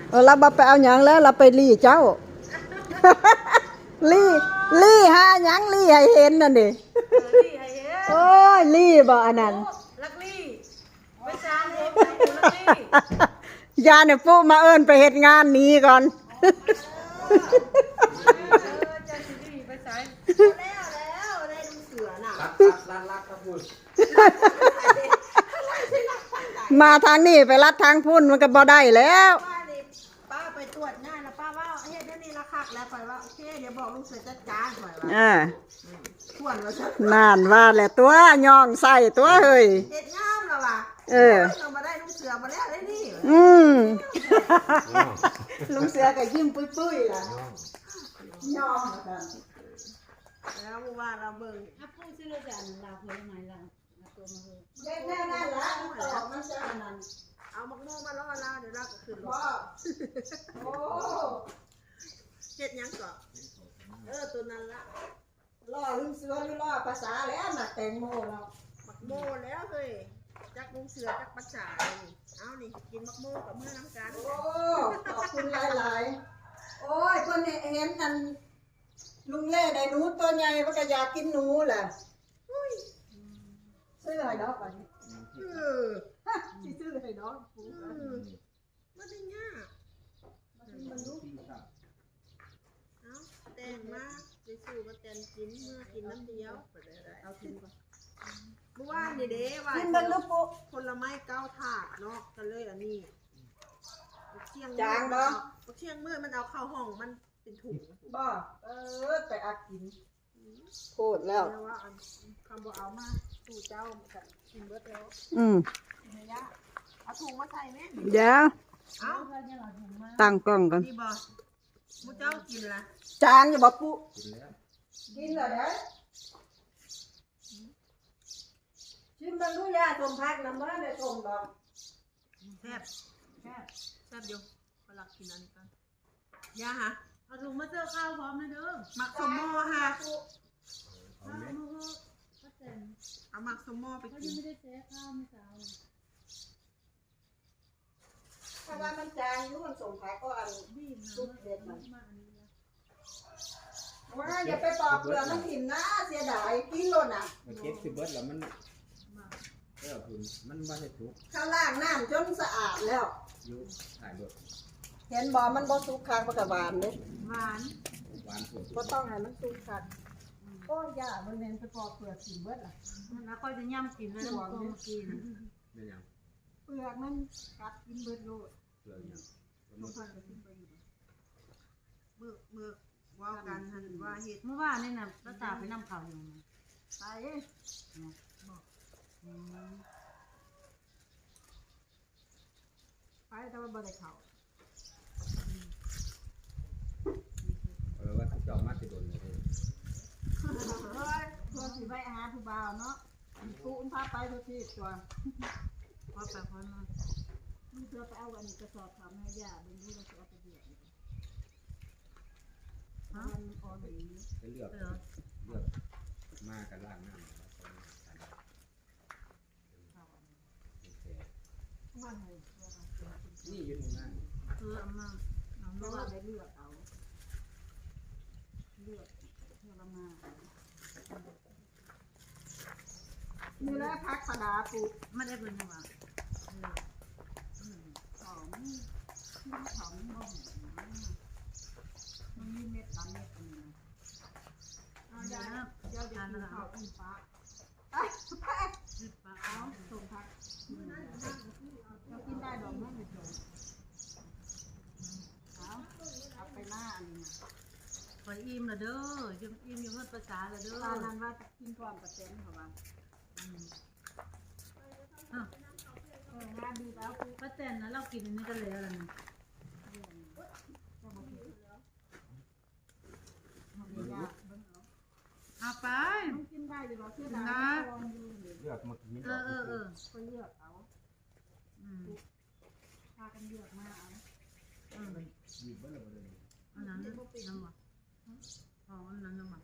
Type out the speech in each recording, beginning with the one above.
ເອີ ລາວບໍ່ໄປເອົາຫຍັງແລ້ວ ລາວໄປລີ້ເຈົ້າ ລີ້ ລີ້ຫາຫຍັງ ລີ້ໃຫ້ເຫັນນັ້ນເດ. ເອີ ລີ້ໃຫ້ເຫັນ ໂອ້ຍ ລີ້ບໍ່ອັນນັ້ນ ລັກລີ້ ໄປສາງຜົມ ລັກລີ້ ຢ້ານໃຫ້ປຸມາເອີ້ນໄປເຮັດງານໜີກ່ອນ ເອີ ເຈົ້າຊິລີ້ໄປໃສ ແລ້ວ ແລ້ວ ໄດ້ລູກເສືອນະ ລັກ ລັກ ລັກ ລັກ ລັກ ມາທາງນີ້ໄປລັດທາງພຸ້ນ ມັນກໍບໍ່ໄດ້ແລ້ວ ວ່ານີ້ປ້າໄປຕວດງານແລ້ວ ປ້າເວົ້າເຮັດແນວນີ້ລະຄັກແລ້ວ ຂ້ອຍວ່າ ໂອເຄ ດຽວບອກລຸງເສືອຈັດການ ຂ້ອຍວ່າ ອ່າ ອືມ ຄວນວ່າຊັ້ນ ນັ້ນວ່າແຫຼະຕົວະ ຍ້ອງໃສ່ຕົວະເຮີ້ຍ ເຮັດງາມລະວ່າ ເອີ ຕ້ອງມາໄດ້ລຸງເສືອມາແລ້ວເດ້ນີ້ ອືມ ລຸງເສືອກໍຍິ້ມປຸ້ຍໆລະ ຍ້ອງວ່າຊັ້ນ ແລ້ວວ່າລາວເບິ່ງ ອາ ປູຊື້ລະຈານລາວຜົນໄມ້ລາວ ເຮັດແນວນັ້ນລະ ມັນຕອກ ມັນຈະອັນນັ້ນ ເອົາໝາກໂມມາລໍລາວ ດຽວລາວກໍຂຶ້ນລົດ ໂອ້ ເຮັດຫຍັງເກາະ ເອີ ໂຕນັ້ນລະ ລໍ້ລຶ້ງເສືອ ຫຼື ລໍ້ປາສາແລ້ວ ໝາກແຕງໂມເນາະ ໝາກໂມແລ້ວເຮີ້ຍ ຈັກລຸງເສືອ ຈັກປາສານີ້ ເອົານີ້ ກິນໝາກໂມກັບເມືອນຳກັນ ໂອ້ ຂອບຄຸນຫຼາຍໆ ໂອ້ຍ ເພິ່ນເຫັນອັນ ລຸງແລ້ໄດ້ໜູໂຕໃຫຍ່ ເພິ່ນກໍຢາກກິນໜູແຫຼະ ຊື້ໃຫ້ດອກບາດນີ້ ເອີ ຊິຊື້ໃຫ້ດອກ ອືມ ບໍ່ໄດ້ຍາກ ມາກິນເບິ່ງດູ ເອົາ ແຕ່ງມາ ໄປສູ່ປ້າແຕນກິນ ເມືອກິນນ້ຳດຽວ ເອົາກິນກ່ອນ ມື້ວານນີ້ເດ້ ວ່າກິນເບິ່ງດູປຸ ຜົນລະໄມ້ເກົ້າທາດເນາະ ກໍເລີຍອັນນີ້ ບັກຊຽງ ຈາງບໍ່? ບັກຊຽງມືດມັນເອົາເຂົ້າຫ້ອງ ມັນເປັນຖົງ ບໍ່? ເອີ ໄປອັດກິນ ໂພດແລ້ວ ແຕ່ວ່າອັນ ຄັນບໍ່ເອົາມາສູ່ເຈົ້າ ມັນກະກິນເບິດແລ້ວ ອືມ ກິນໃຫ້ຍາກ ເອົາຖົງມາໃສ່ແມ້ ດຽວ ເອົາ ຕັ້ງກ້ອງກ່ອນ ນີ້ບໍ່? ໝູ່ເຈົ້າກິນລະ ຈາງຢູ່ບໍ່ປຸ? ກິນແລ້ວ ກິນແລ້ວເດ້ ຊິມເບິ່ງດູ ຢາສົ້ມຜັກນຳ ບໍ່ທັນໄດ້ຕົ້ມດອກ ແຊບ ແຊບ ແຊບຢູ່ ຂ້ອຍລັກກິນອັນນີ້ກ່ອນ ຢາຫາ ເອົາຖົງມາເຈີເຂົ້າພ້ອມແດ່ເດີ ໝາກສົມໂມຫາ ເອົາແມ່ ເອົາໝາກສົມໂມໄປກິນ ເຂົາຍັງບໍ່ໄດ້ແຊະຂ້າວມື້ເຊົ້າ ຖ້າວ່າມັນຈາງຢູ່ ມັນສົ້ມຜັກກໍອັນສຸກເດັດມັນ ໂອ້ຍ ຢ່າໄປປອກເປືອກມັນຖິ້ມນະ ເສຍດາຍ ກິນໂລດນະ ມັນເກັບຊິເບິດແລ້ວມັນ ເອີ ພຸ້ນ ມັນບໍ່ໄດ້ສຸກ ເຂົາລ້າງນ້ຳຈົນສະອາດແລ້ວ ຢູ່ທ້າຍລົດ ເຫັນບໍ່ ມັນບໍ່ສຸກຄັກ ມັນກໍຫວານເດ້ ຫວານ ຫວານໂພດ ບໍ່ຕ້ອງໃຫ້ມັນສຸກຄັກ ອືມ ໂອ້ຍ ຢ່າ ມັນແມ່ນໄປປອກເປືອກກິນເບິດລະ ແລ້ວຂ້ອຍຈະຫຍ້ຳກິນ ແລ້ວມັນກໍມາກິນ ແມ່ນຫຍັງ? ເປືອກມັນກັດກິນເບິດໂລດ ເປືອກຫຍັງ? ສົມພອນກໍກິນໄປຢູ່ ມື້ ມື້ເວົ້າກັນຫັ້ນວ່າເຮັດ ມື້ວານນີ້ນະ ລາວສາວໄປນຳເຂົາຢູ່ ໄປ ເນາະ ອືມ ໄປແຕ່ວ່າບໍ່ໄດ້ເຂົ້າ ເອີ ວ່າເຈົ້າມາແຕ່ດົນແລ້ວເດ້ ໂອ້ຍ ເພື່ອຊິໄປຫາຜູ້ບ່າວເນາະ ປູນພາໄປທຸກທີ່ຕົວະ ພໍໄປພໍມາ ເພື່ອໄປເອົາອັນກະສອບເຂົ້າມາໃຫ້ຍ່າເບິ່ງດູ ວ່າຊິເອົາໄປເດືອກ ຮະ ມັນອ່ອນດີ ໄປເລືອກ ເລືອກ ເລືອກມາກໍລ້າງນ້ຳ ນີ້ຢູ່ຕรงนั้น ເອີ ເອົາມາ ເອົາມາ ແຕ່ວ່າໄດ້ເລືອກເອົາ ເລືອກເພື່ອລະມາເອົາ ນີ້ແຫຼະຜັກສະດາປູກ ມັນໄດ້ເບິ່ງວ່າ ເອີ ຫອມ ຫອມບໍ່ຫອມ ມັນມີເມັດບາງເມັດອັນນີ້ນະ ເອົາ ຢ່າ ຢ່າ ຢ່າກິນເຂົ້າອີກປະ ເອົາ ສົ້ມຜັກ ເຈົ້າກິນໄດ້ດອກ ມັນບໍ່ສົ້ມ ເອົາ ເອົາໄປມາອັນນີ້ນະ ຂ້ອຍອີ່ມລະເດີ ອີ່ມຢູ່ເຮືອນປາສາລະເດີ ປານັ້ນວ່າກິນກ່ອນປາແຕນ ເຂົາວ່າ ອືມ ເອີ ງານດີແລ້ວ ປາແຕນນະ ລາວກິນອັນນີ້ກໍແລ້ວລະນະ ເຈົ້າບໍ່ກິນ ເອົາໄປ ມັນກິນໄດ້ຢູ່ດອກ ເສຍດາຍ ເລືອດມັນມີ ເອີ ເອີ ເອີ ຂ້ອຍເລືອກເອົາ ອືມ ພາກັນເລືອກມາເອົາ ອືມ ບີບເບິດແລ້ວບໍ່ໄດ້ ອັນນັ້ນນະ ເອົາບໍ່ເປັນ ເອົາບໍ່ ເອົາອັນນັ້ນນະ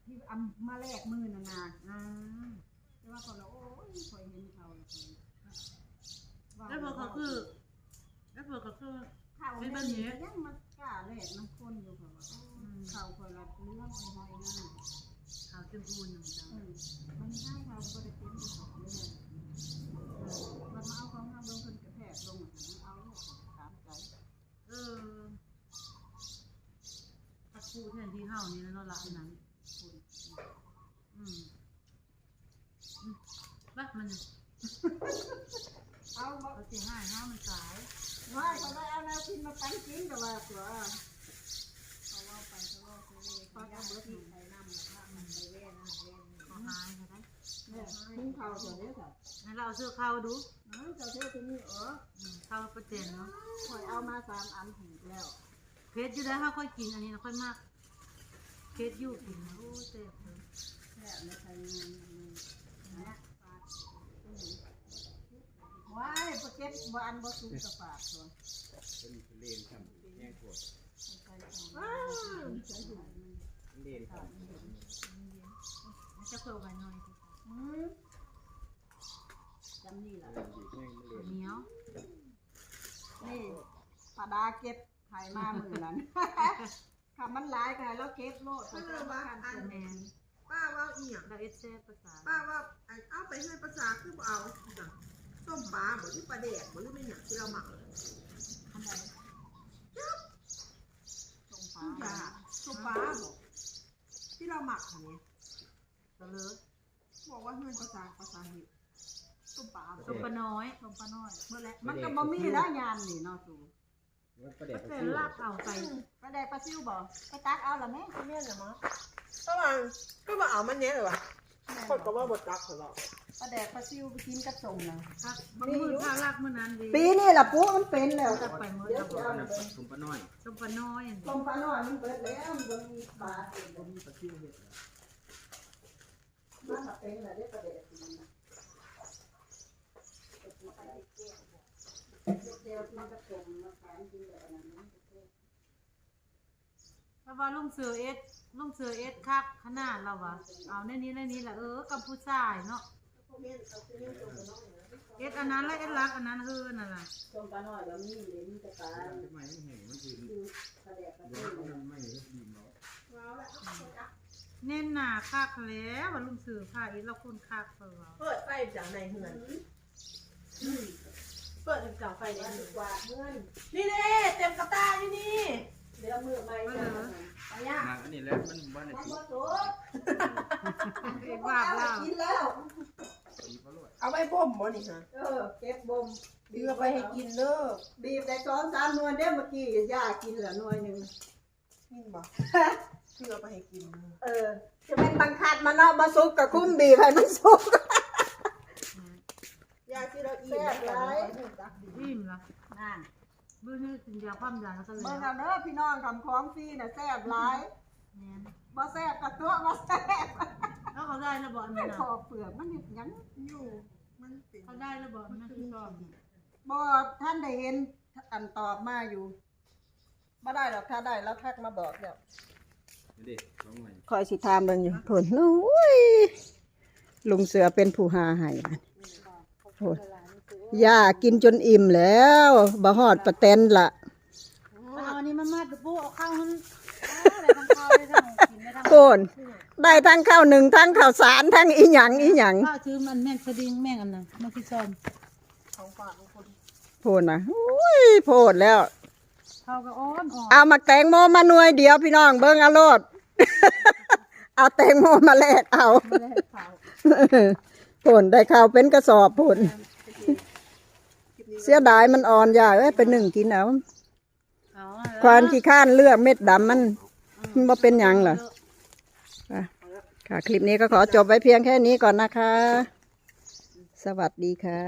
ທີ່ເອົາມາແລກມື້ນັ້ນນະ ອືມ ແຕ່ວ່າຂ້ອຍລະ ໂອ້ຍ ຂ້ອຍເຫັນເຂົາລະ ແລ້ວພວກເຂົາຄື ແລ້ວເພິ່ນກໍຄື ເຂົ້າ ເຮັດແບບນີ້ ນີ້ກໍຍັງມາກ້າແລກນຳຄົນຢູ່ ເຂົາວ່າ ອືມ ເຂົ້າຂ້ອຍລະເຫຼືອງໄປໄທນາ ເຂົ້າເຕັມພູນນຳເຈົ້າ ເອີ ມັນໃຫ້ເຂົາບໍ່ໄດ້ເຕັມກະສອບເລີຍ ເອີ ເພິ່ນມາເອົາຂອງເຮົາເບິ່ງ ເພິ່ນກະແທກລົງຫັ້ນນະ ເອົາໂລດຕາມໃຈ ເອີ ພັກປູແທນທີ່ເຮົານີ້ແຫຼະເນາະ ລະອັນນັ້ນ ອືມ ອືມ ບັກມັນ ເອົາບໍ່ ເຂົາຊິໃຫ້ເຮົາມັນຕາຍ ວ່າເຂົາໄດ້ເອົາແນວກິນມາປັນກິນກໍວ່າຕົວະ ເຂົາເວົ້າໄປ ເຂົາເວົ້າໄປ ເຂົາເອົາເບິດ ໄປນຳ ແລ້ວພາກັນໄປແວ່ນັ້ນແວ່ນີ້ ເຂົາຫາຍເຂົາໄດ້ ແມ່ນ หุງເຂົ້າເຈົ້າເດ້ ໃຫ້ລາວເຊື່ອເຂົ້າດູ ເອີ ເຈົ້າເຊື່ອຕົວນີ້ ເອີ ອືມ ເຂົ້າປະແຈນເນາະ ຂ້ອຍເອົາມາສາມອັນຖືກແລ້ວ ເຜັດຢູ່ເດີ ເຮົາຄ່ອຍກິນ ອັນນີ້ນະຂ້ອຍມັກ ເຜັດຢູ່ກິນນະ ໂອ້ ແຊບເລີຍ ແຊບເລີຍ ໄປງານ ອືມ ນະ ວ້າຍ ບໍ່ເກັບ ບໍ່ອັນບໍ່ສຸກກະປາກຕົວະ ເປັນເລນຊ້ຳແຮງໂພດ ວ້າຍ ເລນຊ້ຳ ມັນຈະເພີ່ມໄວ້ໜ້ອຍ ອືມ ຈຳນີ້ລະ ເລນດີແຮງ ມັນເລນ ໜຽວ ນີ້ ປາດາເກັບ ໃຫ້ມາມື້ນັ້ນ ຄັນມັນຫຼາຍກໍໃຫ້ລາວເກັບໂລດ ເພາະວ່າອັນ ແມ່ນ ປ້າເວົ້າອີ່ຫຍັງ ລາວເຮັດແຊບປາສາ ປ້າເວົ້າ ອັນ ເອົາໄປເຮືອນປາສາຄືບໍ່ເອົາ ສົ້ມປາບໍ ຫຼືປາແດກບໍ ຫຼືແມ່ນຫຍັງທີ່ລາວມັກ ອັນໃດ ຈັກ ສົ້ມປາ ສົ້ມປາບໍ ທີ່ລາວມັກຫັ້ນແຫຼະ ກະເລີຍ ບອກວ່າເຮືອນປາສາ ປາສາເຮັດ ສົ້ມປາ ສົ້ມປານ້ອຍ ສົ້ມປານ້ອຍ ເບິດແລ້ວ ມັນກໍບໍ່ມີແລ້ວຍາມນີ້ເນາະ ສູ ປາແດກປາຊິວ ລັກເອົາໄປ ປາແດກປາຊິວບໍ ໄປຕັກເອົາລະແມ່ ແມ່ນລະໝໍ ເພາະວ່າ ຄືວ່າເອົາມາແນ່ລະຫວາ ຂ້ອຍກໍວ່າບໍ່ຕັກຂ້ອຍວ່າ ປາແດກປາຊິວໄປກິນກັບສົ້ມນະ ບາງມື້ຖ້າລັກມື້ນັ້ນເດ້ ປີນີ້ລະປູ ມັນເປັນແລ້ວ ຈັກໄປເໝິດລະບໍ ສົ້ມປານ້ອຍ ສົ້ມປານ້ອຍ ສົ້ມປານ້ອຍມັນເບິດແລ້ວ ມັນບໍ່ມີປາ ບໍ່ມີປາຊິວເຮັດ ມັນເປັນລະເດ້ ປາແດກກິນນະ ແຈ່ວກິນກັບສົ້ມ ມາຂາຍກິນແບບນັ້ນ ແຕ່ວ່າລຸງເສືອເຮັດ ລຸງເສືອເຮັດຄັກຂະໜາດລາວວ່າ ເອົາແນວນີ້ແນວນີ້ລະ ເອີ ກັບຜູ້ຊາຍເນາະ ເຮັດອັນນັ້ນລະ ເຮັດຫຼັກອັນນັ້ນ ເຮີ ນັ້ນລະ ສົ້ມປານ້ອຍກໍມີເດ້ ມີແຕ່ປາ ມັນແຫ້ງ ມັນຊິ ປາແດກປາຊິວ ເອົາລະ ເອົາລະ ແໜ້ນໜາຄັກແລ້ວ ວ່າລຸງເສືອພາເຮັດລະຄົນຄັກ ຂ້ອຍວ່າ ເປີດໄຟຈັ່ງໃນເຮືອນ ອືມ ເປີດຈັ່ງໄຟໃນເຮືອນ ກວາດເຮືອນ ນີ້ເດ້ ເຕັມກະຕ່າຢູ່ນີ້ ດຽວມື້ໃໝ່ ເອີ ໄປຍາ ອັນນີ້ແຫຼະ ມັນບໍ່ໄດ້ ມັນບໍ່ສຸກ ເອກວ່າງແລ້ວ ກິນແລ້ວ ເອົາໄວ້ບົ່ມບໍ່ນີ້ຫະ ເອີ ເກັບບົ່ມ ບີບເອົາໄປໃຫ້ກິນເດີ ບີບໄດ້ສອງສາມໜ່ວຍເດ້ ເມື່ອກີ້ ຍ່າກິນລະໜ່ວຍໜຶ່ງ ກິນບໍ່ ຊື້ເອົາໄປໃຫ້ກິນ ເອີ ຈະແມ່ນບັງຄັບມັນເນາະ ບໍ່ສຸກກໍຄຸມບີບໃຫ້ມັນສຸກ ຢ່າຊິລະອີ່ມ ແຊບຫຼາຍ ອີ່ມລະ ນັ້ນ ມື້ນີ້ກິນຢາຄວາມດັນແລ້ວກໍແລ້ວ ເບິ່ງເອົາເດີພີ່ນ້ອງ ຄຳຂອງຟຣີນະແຊບຫຼາຍ ແມ່ນ ບໍ່ແຊບກໍຕົວະວ່າແຊບ ແລ້ວເຂົາໄດ້ລະບໍ່ອັນນັ້ນນະ ຂໍເປືອກມັນເຮັດຫຍັງຢູ່ ມັນເປັນ ເຂົາໄດ້ລະບໍ່ອັນນັ້ນຄືຊອມ ບໍ່ທັນໄດ້ເຫັນ ອັນຕອບມາຢູ່ ບໍ່ໄດ້ດອກ ຖ້າໄດ້ລາວທັກມາບອກແລ້ວ ນີ້ເດ້ ສອງໜ່ວຍ ຂ້ອຍຊິຖາມເບິ່ງຢູ່ພຸ້ນ ໂອ້ຍ ລຸງເສືອເປັນຜູ້ຫາໃຫ້ ໂອ້ຍ ຍ່າກິນຈົນອີ່ມແລ້ວ ບໍ່ຮອດປາແຕນລະ ເອົາອັນນີ້ມາມັດດູປູ ເອົາເຂົ້າຫັ້ນ ເອົາໄດ້ທັງເຂົ້າໄດ້ທັງກິນໄດ້ທັງ ໂອ້ນ ໄດ້ທັງເຂົ້າໜຶ້ງ ທັງເຂົ້າສານ ທັງອີ່ຫຍັງອີ່ຫຍັງ ເຂົ້າຖືມັນແມ່ງສະດິງ ແມ່ງອັນນັ້ນ ແມ່ງທີ່ຊອມ ຂອງຝາກຂອງຄົນ ໂພດນະ ໂອ້ຍ ໂພດແລ້ວ ເຂົາກໍອ່ອນໆ ເອົາໝາກແຕງໂມມາໜ່ວຍດຽວ ພີ່ນ້ອງເບິ່ງເອົາໂລດ ເອົາແຕງໂມມາແລກເອົາ ມາແລກເຂົາ ໂພດ ໄດ້ເຂົ້າເປັນກະສອບໂພດ ເສຍດາຍມັນອ່ອນ ຍ່າເອີຍ ໄປໜຶ້ງກິນເອົາ ເອົາ ຄວາມຂີ້ຄ້ານເລືອກເມັດດຳມັນ ອືມ ມັນບໍ່ເປັນຫຍັງລະ ອ່ະ ค่ะ คลิปนี้ก็ขอจบไว้เพียงแค่นี้ก่อนนะคะ สวัสดีค่ะ